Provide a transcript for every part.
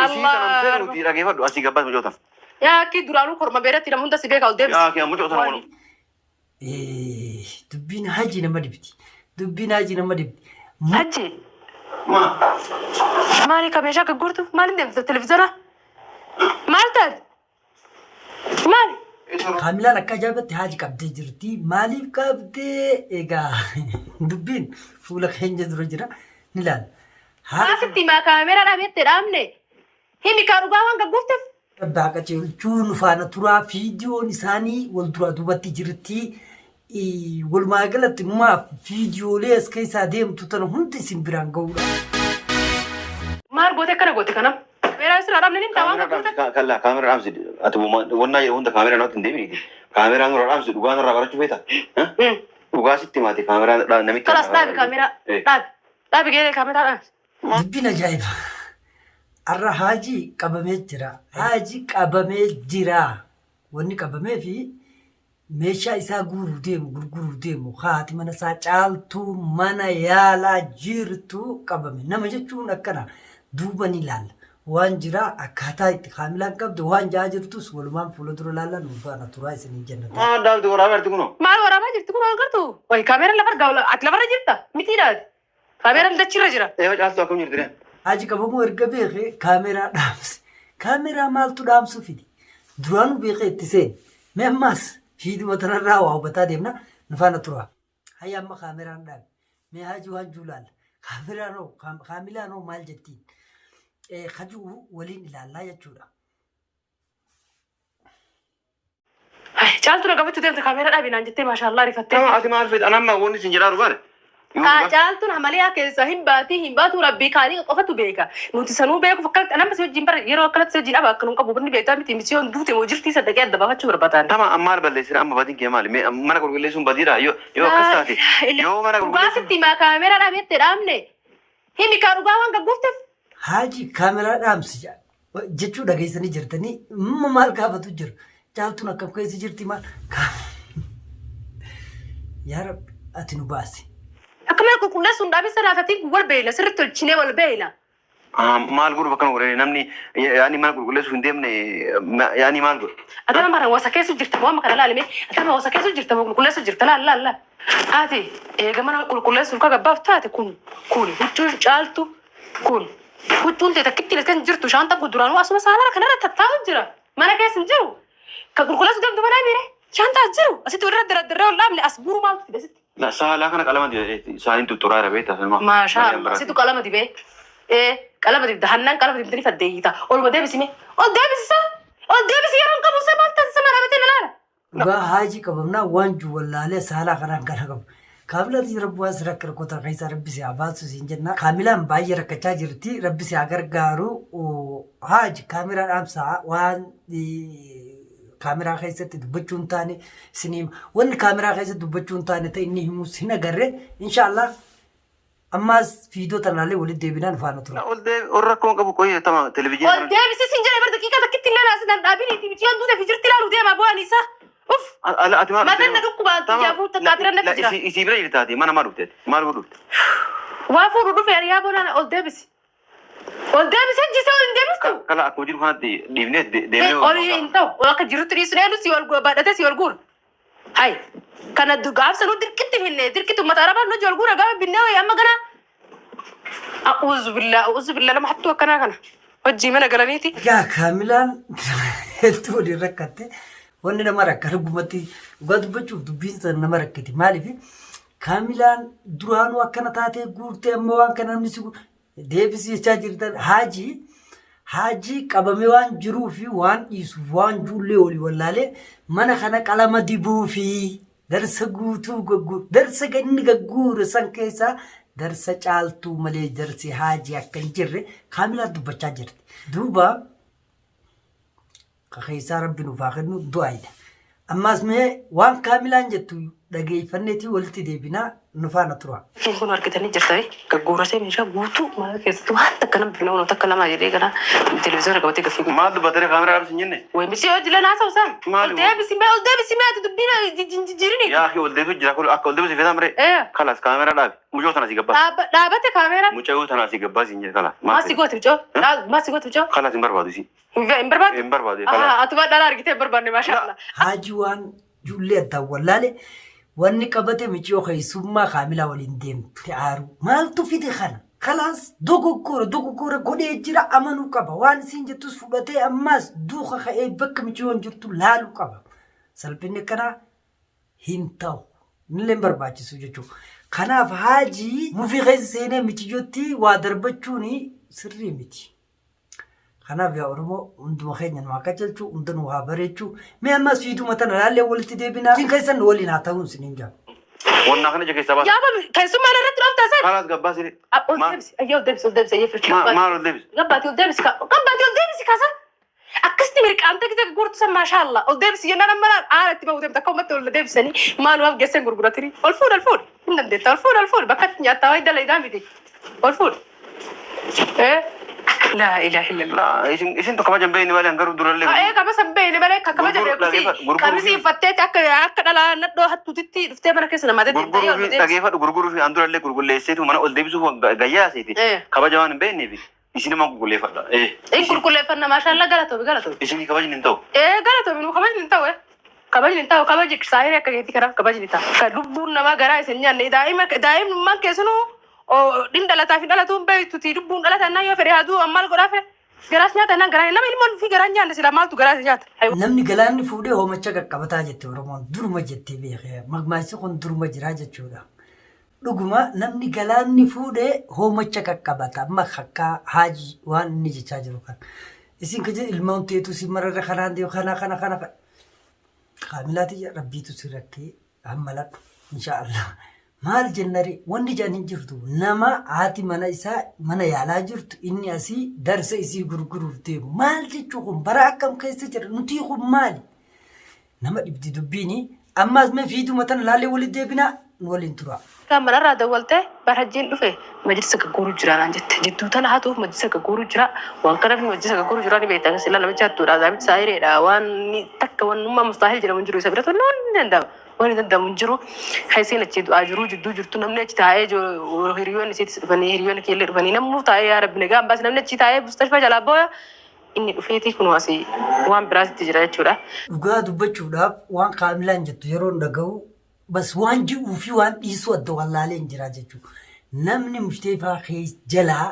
Isii tanan Allah. fedhu nuti dhageeffadhu asii gabbaas mucoo tana. Yaa akki duraanuu korma beeratti nama hunda si beeka ol deebisi. Yaa kee mucoo tana walu. Dubbiin hajii nama dhibdi. Dubbiin hajii nama dhibdi. Hajji Ma. maali ka meeshaa gaggurtu maaliin deemta televizyoona maal taate maali? Kaamilaan akka ajaa'ibatti haji qabdee jirti. Maaliif qabdee? Egaa dubbiin fuula keenya dura jira. Ni ilaalla. Haati Maasitti himaa kaameeraa dhaabetti dhaabne himi kaa dhugaa waan gagguufteef. Rabbi haa qajeelchuu nu faana turaa fiidiyoon isaanii wal duraa duubatti jirti. Walumaa galatti numaaf fiidiyoolee as keessaa deemtu tana hunda isin biraan ga'uudha. Maal goote akkana goote kanam? Kaameeraa sirraa dhaabne ni waan Kaameeraa gagguufteef. dhaamsi kallaa kaameeraa dhaamsi ati wannaa jedhu hunda kaameeraa namatti hin deeminiiti. Kaameeraa nurra dhaamsi dhugaa nurraa barachuu feeta. Dhugaa sitti himaati kaameeraa namitti. Kalas dhaabi kaameeraa dhaabi dhaabi geeree kaameeraa dhaabi. Dubbiin ajaa'iba. Har'a Haajii qabamee jira. Haajii qabamee jira. Wanni qabamee fi meeshaa isaa guuruu deemu gurguruu deemu haati mana isaa caaltuu mana yaalaa jirtu qabame. Nama jechuun akkana duuba ni ilaalla. Waan jira akkaataa itti kaamilaan qabde waan ja'aa jirtus walumaan fuula dura ilaalla nu faana turaa isiniin jenna. Maal dhaabdi waraabaa jirti kunoo? Maal waraabaa jirti kun agartu? Wayi kaameeraan lafa argaa ati lafarra jirta mitiidhaati. Kaameeraan dachirra jira. Eewa caaltuu akkam jirti ree? Haji qabamuu erga beekee kaameeraa dhaamse. Kaameeraa maaltu dhaamsuu fide? Duraanuu beekee itti seene. Mee ammaas fiiduma tanarraa waa hubataa deemna. Nu faana turaa. Hayya amma kaameeraan dhaabe. Mee haji waan jiru laalla. Kaameeraan hoo kaamilaan hoo maal jettiin? Kajuu waliin ilaallaa jechuudha. Caaltuu na qabachuu deemte kaameeraa dhaabi naan jettee maashaallah rifattee. Tama ati maal feete? Ana amma wanni isin jedhaa dhugaadha. Caaltuun hamaliyaa keessa hin baatii hin baatu rabbii kaanii qofatu beeka. Nuti sanuu beekuuf akkanatti anamma si wajjin bara yeroo akkanatti si wajjin aba akka nun qabu bunni beektaa miti misiyoon duute moo jirtii saddaqee adda baafachuu barbaadan. Tama amma maal balleessina amma badiin kee maali? Mee mana qulqulleessuun badiidha yoo yoo akkas taate yoo mana Dhugaa qulqulleessuun sitti himaa kaameeraa dhaabetti dhaabne himi kaa dhugaa waan gagguufteef. Haaji kaameraa dhaamsi jechuu dhageessanii jirtanii amma maal gaafatu jira. Caaltuun akkam keessa jirti maal yaa rabbi ati nu baasi. Akka mana qulqulleessuun dhaabee sanaafatiin wal beeyna sirriitti tolchinee wal beeyna. Maal godhuuf akkana godhee namni yaani mana qulqulleessuuf hin deemne yaani maal godhu? Atama mara wasa keessa jirta moo amma kana laalime atama wasa keessa jirta moo qulqulleessu jirta laal laal laal. Ati eega mana qulqulleessuuf ka gabbaaf taate kun kun huccuun caaltu kun huccuun tee takkitti kan jirtu shaantan kun duraanuu asuma saalaa kanarra tattaa'u jira mana keessa hin jiru. Ka qulqulleessu deemtu mana miire shaantaa as jiru asitti walirra daradarree ol dhaabne as guuru maaltu fide asitti. La saalaa kana qalama dibee saaliin tutturaa irra beektaa sanuma. Maashaa Allah situ qalama dibee. Ee qalama dibda hannaan qalama dibdanii faddeeyyita oluma deebisime ol deebisisa ol deebisi yeroon qabu isa maal taasisa mana dhaabbatee na laala. Dhugaa haajii qabamnaa waan jiru wallaalee saalaa kanaan kana qabu. Kaamilaan rabbi waan si rakka rakkoo keessaa rabbi si haa baasu siin jenna. Kaamilaan baay'ee rakkachaa jirti rabbi si haa gargaaru. Haaji kaameraa dhaamsaa waan kaameraa keessatti dubbachuu hin taane isin hima. Wanni kaameraa keessatti dubbachuu hin taane ta'e inni himus hin agarre inshaallah ammaas fiidoo tanaallee walitti deebinaan faana tura. Ol deebi ol rakkoon qabu qoyee tama televizyiinii Ol deebisi sin jedhe bar daqiiqaa takkitti illee laasi nan dhaabin itti miciyyoon duute fi jirti ilaalu deema bu'aan isaa. Uff Ala ati maal Mataan na dhukkubaa jaafuu takkaatira natti jira. Isii bira jirtaati mana maal dhufte maal godhu dhufte? Waa fuudhu dhufe ariyaa boonaan ol deebisi. Ol deebisi hojii ol hin deebistu. Kala akkuma jiru kanatti dhiifnee deemnee Ol hin ta'u ol akka jirutti dhiisu eenyu si ol baadhatee si ol guura. Hay kana gaafsa nu dirqitti finne dirqitti uummata arabaa nu ol guura gaafa binnee wayii amma kana. A'uuzu billaa a'uuzu billaa lama hattuu akkanaa kana hojii mana galaniiti. Egaa kaamilaan hedduu waliin rakkatte wanni nama rakka dhugumatti dhugaa dubbachuuf dubbiin sana nama rakkiti maaliif kaamilaan duraanuu akkana taatee guurtee amma waan kana namni si deebisi jechaa jirtan haajii haajii qabamee waan jiruu fi waan dhiisuuf waan juullee olii wallaalee mana kana qalama dibuu fi darsa guutuu gagguur darsa inni gagguure san keessaa darsa caaltuu malee darsi haajii akka hin jirre kaamilaan dubbachaa jirti. Duuba ka keessaa rabbi nuuf haa kennu du'aayidha. Ammaas mee waan kaamilaan jettu Dhageeffanneetii walitti deebinaa nu faana tura. Kun argitanii jirtanii gagguuratee meeshaa guutuu mana keessatti waan takka nama bifna waan takka lama jedhee gara televezyiinii qabatee gaffii guutuu. Maal dubbatanii kaameraa dhaabsi hin jenne? Way misi hojii lanaa haasa'u isaan. Maali? Ol deebisi mee ol deebisi mee ati dubbiin jijjiirini. Yaa akhi ol deebisu jira kun akka ol deebisu feetaa miree? Ee. Kalas kaameraa dhaabi. Mucoo tana si gabbaas. Dhaabate kaameeraan. Mucoo tana si gabbaas hin jedhe kalas. Maasi gooti mucoo. Maasi gooti mucoo. Kalas hin barbaadu si. Hin barbaadu. Hin barbaadu kalas. Atuma dhala argitee hin barbaanne maashaa Allah. Haajii waan ijoollee addaan wallaale wanni qabate miciyoo keessummaa kaamilaa waliin deemtu aaru. Maaltu fide kana? Kalaas dogoggora dogoggora godhee jira amanuu qaba. Waan isiin jettus fudhatee ammaas duuka ka'ee bakka miciyoon jirtu laaluu qaba. Salphinni akkanaa hin ta'u. Innillee hin barbaachisu jechuudha. Kanaaf haajii mufii keessa seenee miciyyootti waa darbachuun sirrii miti. Kanaaf yaa Oromoo hunduma keenya nu haa qajeelchu, hunda nu haa bareechu. Mee ammas fiiduma tana laallee walitti deebinaa. Isin keessan nu waliin haa ta'uun isiniin jaa. Wannaa kana ija keessaa baasa. Yaa babi keessummaa irratti dhooftaa isaan. Kalas gabbaas jedhe. Ol deebisi ayyee ol deebisi ol deebisi ayyee firchi. Maal ol deebisu? Gabbaati ol deebisi gabbaati ol deebisi kaasa. Akkasitti mirqaamtee gita gurgurtu san maashaa Allah. Ol deebisi jennaan amma aara itti bahu deemta akka uummatti ol deebisanii maalumaaf geessan gurguratanii. Ol fuudh ol fuudh hin dandeetta ol fuudh ol fuudh bakka itti nyaattaa wayi dalagaa miti. Ol fuudh. Laa ilaaha illallah. Laa isin isin tokko kabajan beeyni malee hangaruu durallee. Ee kama san beeyne malee kan kabaja Gurguru- beekusi gurguruu qamisii fi- uffatteeti akka akka dhalaa nadhoo hattuutitti dhuftee mana keessa namaa deddeemtee Gurguruu ol fi deebisi. dhageeffadhu gurguruu fi handurallee qulqulleesseetu mana ol deebisuuf gayyaa seeti. Kabaja waan hin beekneef isin immoo qulqulleeffadha. Inni qulqulleeffanna maashaallah galatoomi galatoomi. Isin kabajni hin ta'u. Ee galatoomi nu kabajni hin ta'u. Kabajni hin ta'u kabaji saahirii akka keetii kanaaf kabajni ta'a. Kan lubbuun namaa garaa isin nyaanne daa'ima daa'imummaan keessanuu dhin dhalataa fi dhalatuun beektuti lubbuun dhalata innaa yoo fedhe haa maal godhaa fedhe garaas nyaata innaan garaa nama ilmoon fi garaa nyaanne sila maaltu garaas nyaata. Namni galaanni fuudhee hoomacha qaqqabataa jette Oromoon duruma jettee beekee magmaasi kun duruma jiraa jechuudha. Dhuguma namni galaanni fuudhee hoomacha qaqqabata amma akka haajii waan inni jechaa jiru kan. Isin ka jedhu ilmaan teetu si mararra kanaan deemu kana kana kana. Kaamilaati rabbiitu si rakkee hammaladhu inshaallah. Maal jennari wanni jedhan hin jirtu nama haati mana isaa mana yaalaa jirtu inni asii darsa isii gurguruuf deemu maal jechuu kun bara akkam keessa jira nutii kun maali? Nama dhibdi dubbiini ammaas mee fiiduma tana laallee walitti deebinaa nu waliin tura. Kan manarraa dawwaltee barajjiin dhufe majlisa gaggooruu jira naan jette. Jidduu tana hatuuf majlisa gaggooruu jira. Waan kanaaf majlisa gaggooruu jira ni beektaa sila namicha hattuudha. Namichi saahireedha. Waan takka wannummaa mustaahil jedhamu hin jiru isa biratti wanni hin danda'amu. Waan hin danda'amu hin jiru. Kan isiin achi du'aa jiru jidduu jirtu namni achi taa'ee jiru hiriyoonni isiitis dhufanii hiriyoonni keellee dhufanii namni taa'ee yaa rabbi nagaa ambaas namni achi taa'ee mustashfaa jalaa booya inni dhufeetii kun asii waan biraasitti jira jechuudha. Dhugaa dubbachuudhaaf waan kaamilaan jettu yeroo dhaga'u bas waan ji'uu fi waan dhiisuu adda wallaalee hin jira jechuudha. Namni mufteefaa keessa jalaa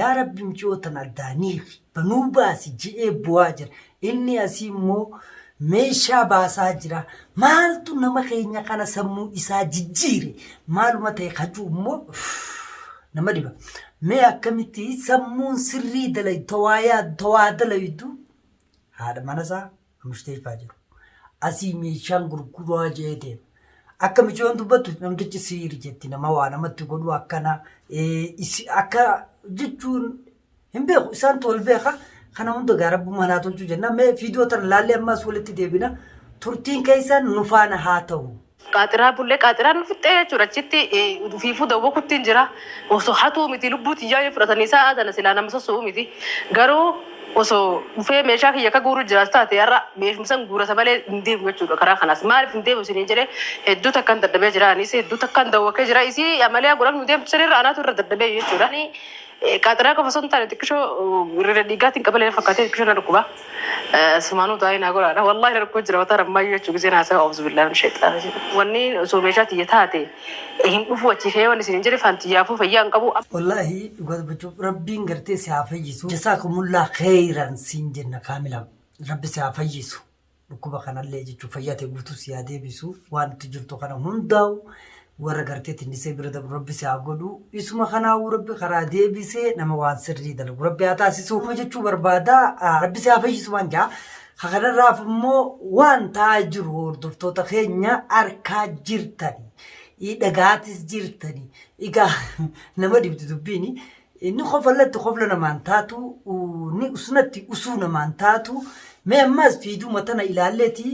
yaa rabbi mucoo tan addaanii banuu baasi ji'ee bu'aa jira. Inni asii immoo meeshaa baasaa jira. Maaltu nama keenya kana sammuu isaa jijjiire? Maaluma ta'e kajuu immoo nama dhiba. Mee akkamitti sammuun sirrii dalaydu tawaa tawaa dalaydu haadha mana isaa mufteeffaa jiru. Asii meeshaan gurguraa jee deema. Akka micoon dubbattu namtichi siiri jetti nama waa namatti godhu akkana akka jechuun hin beeku isaantu wal beeka kana hunda gaa rabbuma naa tolchuu jenna mee viidiyoo tana laallee ammaas walitti deebina turtiin keessan nu faana haa ta'u. Qaaxiraa bullee qaaxiraan nu fixxee jechuudha. Achitti fiifuu dawwa kuttiin jira. Osoo hatuu miti lubbuu tiyyaa yoo fudhatanii sa'a tana silaa nama sosso'uu miti. Garuu osoo dhufee meeshaa kiyya akka guuruu jiraatu taate har'a meeshuma san guurata malee hin deemu jechuudha karaa kanaas. Maaliif hin deemu isiniin jedhee hedduu takkan dadhabee jira anis hedduu takkan dawwakee jira isii amalee godhan nu deemtu sanirra anaatu irra dadhabee jechuudha. Qaaxiraa qofa osoo hin taane xiqqishoo irra dhiigaatiin qabalee fakkaatee xiqqishoo na dhukkuba. Sumaanuu taa'ee naa godhaadha. Wallaahi na dhukkubaa jira mataa ammayyuu jechuun giseen haasawa auzu billaahi min shayxaana jedhu. Wanni osoo meeshaa tiyya taate hin dhufu achi ka'ee wanni isiniin jedhe fantiyyaafuu fayyaa hin qabu. Wallaahi dhugaa dubbachuuf rabbiin gartee si haa fayyisu. Jasaakumullah kheyran siin jenna kaamila. Rabbi si haa fayyisu. Dhukkuba kanallee jechuun fayyaa ta'e guutuu si haa deebisu. Waan itti jirtu kana hundaa'u warra gartee tinnisee bira dabru rabbi si haa godhu. Isuma kanaa'uu rabbi karaa deebisee nama waan sirrii dalagu rabbi haa taasisu. Kuma jechuu barbaada. Rabbi si haa fayyisu waan jaa. Kanarraaf immoo waan ta'aa jiru hordoftoota keenya arkaa jirtani. Dhagaatis jirtani. Egaa nama dhibdi dubbiini. Inni kofalatti kofla namaan taatu Ni usnatti usuu namaan taatu. Mee ammas fiiduma tana ilaalleeti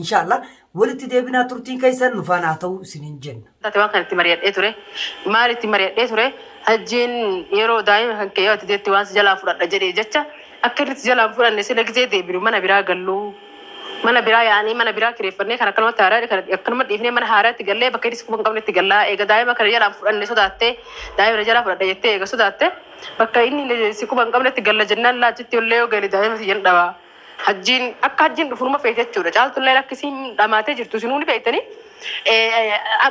inshaallah walitti deebinaa turtiin keessan nu faana haa ta'u isiniin jenna. Taate waan kana itti mari'adhee ture. Maal itti mari'adhee ture? Hajjiin yeroo daa'ima kan kee yoo ati deetti waan si jalaa fudhadha jedhee jecha akka inni si jalaa hin fudhanne sila gizee deebinu mana biraa galluu. Mana biraa yaa'anii mana biraa kireeffannee kan akkanumatti haaraa kan akkanuma dhiifnee mana haaraatti gallee bakka inni si quba hin qabnetti gallaa eega daa'ima kana jalaa hin fudhanne sodaattee daa'ima na jalaa fudhadha jettee eega sodaatte bakka inni si quba hin qabnetti galla jennaan laachitti ollee yoo gale daa'ima siyyan dhabaa. Hajjiin akka hajjiin dhufu numa feete jechuudha. Caaltulleen akka isiin dhamaatee jirtu isinuu ni beektanii.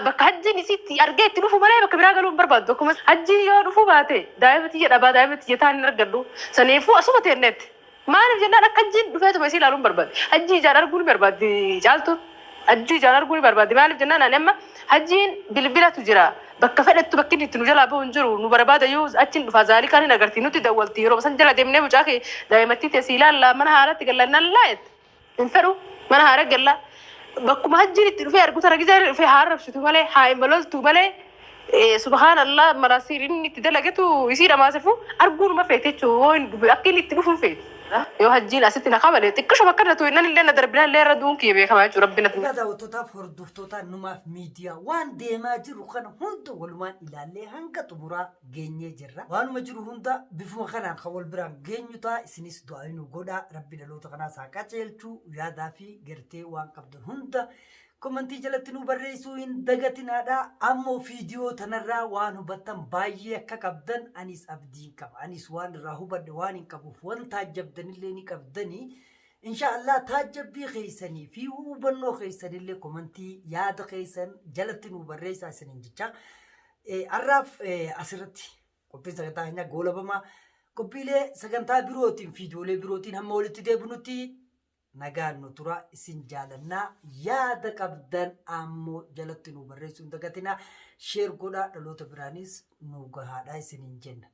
Bakka hajjiin isiitti argee itti dhufu malee bakka biraa galuu hin barbaaddu. Akkuma hajjiin yoo dhufuu baate daa'ima tiyya dhabaa daa'ima tiyya taan hin argadhu. Saniifuu asuma teenneetti. Maaliif jennaan akka hajjiin dhufeetuma isii ilaaluu hin barbaaddi. Hajjii ijaan arguu ni barbaaddi caaltuun. Hajjii ijaan arguu ni barbaaddi. Maaliif jennaan ani amma hajjiin bilbilatu jira. Bakka fedhettu bakki inni itti nu jalaa bahu hin jiru. Nu barbaada yoo achiin dhufaa zaalikaan hin agarti nutti dawwalti. Yeroo san jala deemnee mucaa kee daa'imattii tee si ilaalla mana haaratti galla jennaan laa jette. Hin fedhu mana haara galla. Bakkuma hajjiin itti dhufee argu tana gizee dhufee haa arrabsitu malee haa imbaloltu malee subhaanallah maraasiir inni itti dalagetu isii dhamaasefu arguu numa feete jechuun yoo hin dhufe akka inni itti dhufu hin feeti. Yoo hajjiin asitti na kabale xiqqishuma akka na tu'innan illee na darbinaan illee irra du'uun kiyya beekamaa jechuudha rabbi na Egaa daawwattootaaf hordoftoota numaaf miidiyaa waan deemaa jiru kana hunda walumaan ilaallee hanga xumuraa geenyee jirra. Waanuma jiru hunda bifuma kanaan kan wal biraan geenyu ta'a. Isinis du'aa nu godhaa. Rabbi dhaloota kanaas haa qajeelchu. Yaadaa fi gartee waan qabdan hunda komantii jalatti nu barreessuu hin dagatinaadha. Ammoo viidiyoo tanarraa waan hubattan baay'ee akka qabdan anis abdiin qaba. Anis waan irraa hubadhe waan hin qabuuf waan taajjabdanillee ni qabdanii. Insha Allah taajjabbii keessanii fi hubannoo keessanillee komantii yaada keessan jalatti nu barreessaa isiniin jecha. Har'aaf asirratti qophiin sagantaa keenyaa goolabamaa. Qophiilee sagantaa birootiin viidiyoolee birootiin hamma walitti deebinutti nagaan nu tura isin jaalannaa yaada qabdan ammoo jalatti nu barreessuu hin dagatinaa sheer godhaa dhaloota biraanis nu gahaadha isiniin jenna.